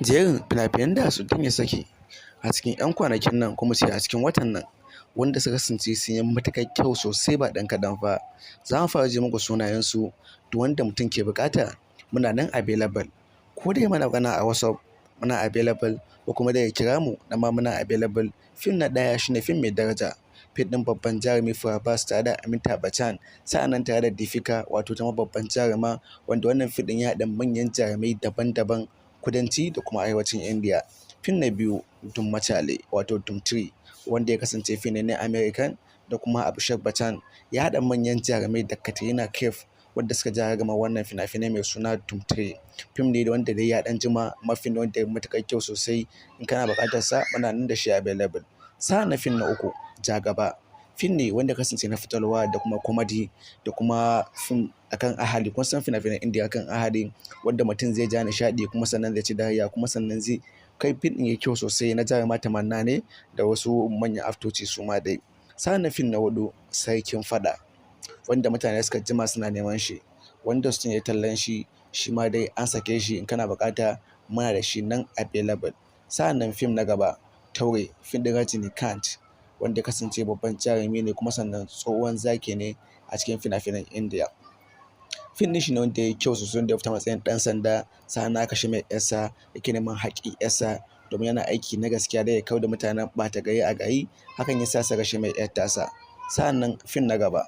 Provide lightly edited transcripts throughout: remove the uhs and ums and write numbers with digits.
Jerin fina-finan da Sultan ya saki a cikin 'yan kwanakin nan, kuma ce a cikin watan nan, wanda suka kasance sun yi matuƙar kyau sosai ba ɗan kaɗan ba. Za mu fara ji muku sunayensu. Duk wanda mutum ke buƙata, muna nan available. Ko dai mana magana a WhatsApp, muna available, ko kuma dai ya kira mu, nan ma muna available. Fim na ɗaya shine fim Mai Daraja, fim ɗin babban jarumi Prabhas tare da Amitabh Bachchan, sa'annan tare da Deepika, wato ta babban jaruma, wanda wannan fim ɗin ya haɗa manyan jarumai daban-daban, kudanci da kuma arewacin Indiya. Fim na biyu, Dhoom Machale, wato Dhoom 3, wanda ya kasance fim ne na American da kuma Abhishek Bachchan, ya haɗa manyan jarumai da Katrina Kaif, wanda suka ja ragamar wannan fina-finai mai suna Dhoom 3. Fim ne wanda dai ya ɗan jima, amma fim ne wanda ya matuƙar kyau sosai. In kana buƙatar sa, muna nan da shi available. Sa'an fim na uku, Jagaba. Fim ne wanda kasance na fitarwa da kuma comedy da kuma fim akan ahali. Kun san fina-finan Indiya akan ahali, wanda mutum zai ja nishaɗi, kuma sannan zai ci dariya, kuma sannan zai kai fim ɗin yayi kyau sosai, na jaruma Tamanna ne da wasu manyan aktoci su ma dai. Sa'an fim na huɗu, Sarkin Faɗa, wanda mutane suka jima suna neman shi, wanda sun yi tallan shi, shi ma dai an sake shi. In kana buƙata, muna da shi nan available. Sa'annan fim na gaba, Taure, fim ɗin Rajinikanth, wanda ya kasance babban jarumi ne, kuma sannan tsohon zaki ne a cikin fina-finan Indiya. Fim ɗin shi ne wanda yayi kyau sosai, wanda ya fita matsayin ɗan sanda, sa'annan aka kashe mai ƴarsa, yake neman haƙƙin ƴarsa domin yana aiki na gaskiya da ya kau da mutanen ɓata gari a gari, hakan ya sa suka kashe mai ƴar tasa. Sa'annan fim na gaba,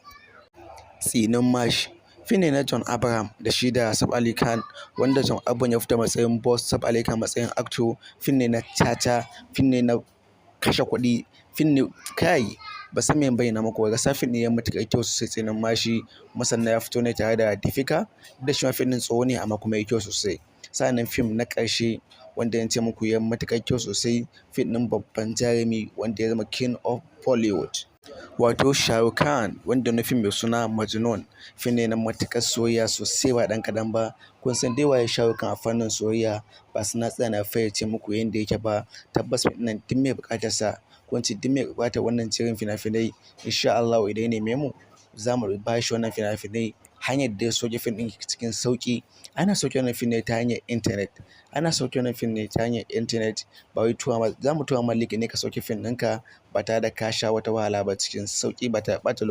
Tsinin Mashi. Fim ne na John Abraham da shi da Saif Ali Khan, wanda John Abraham ya fita matsayin boss, Saif Ali Khan matsayin actor. Fim ne na caca, fim ne na kashe kuɗi, fim ne kai ba san me bayyana muku ba. Gaskiya fim ɗin ya matuƙar kyau sosai, Tsinin Mashi, kuma sannan ya fito ne tare da Deepika. Duk da shi ma fim ɗin tsoho ne, amma kuma yayi kyau sosai. Sa'annan fim na ƙarshe wanda zan ce muku ya matuƙar kyau sosai, fim ɗin babban jarumi wanda ya zama King of Bollywood, wato Shah Rukh Khan, wanda na fim mai suna Majnun. Fim ne na matuƙar soyayya sosai ba ɗan kaɗan ba. Kun san dai waye Shah Rukh Khan a fannin soyayya, ba sai na tsaya na fayyace muku yanda yake ba. Tabbas fim ɗin nan, duk mai buƙatar sa, ko in ce duk mai buƙatar wannan jerin fina-finai, insha Allahu idan ya neme mu, za mu ba shi wannan fina-finai. Hanyar da ya sauke fim ɗin cikin sauƙi, ana sauke wannan fim ne ta hanyar intanet. Ana sauke wannan fim ne ta hanyar intanet, ba wai tura ma, za mu tura ma link ne ka sauke fim ɗinka ba tare da ka sha wata wahala ba, cikin sauƙi, ba tare da ɓata lokaci.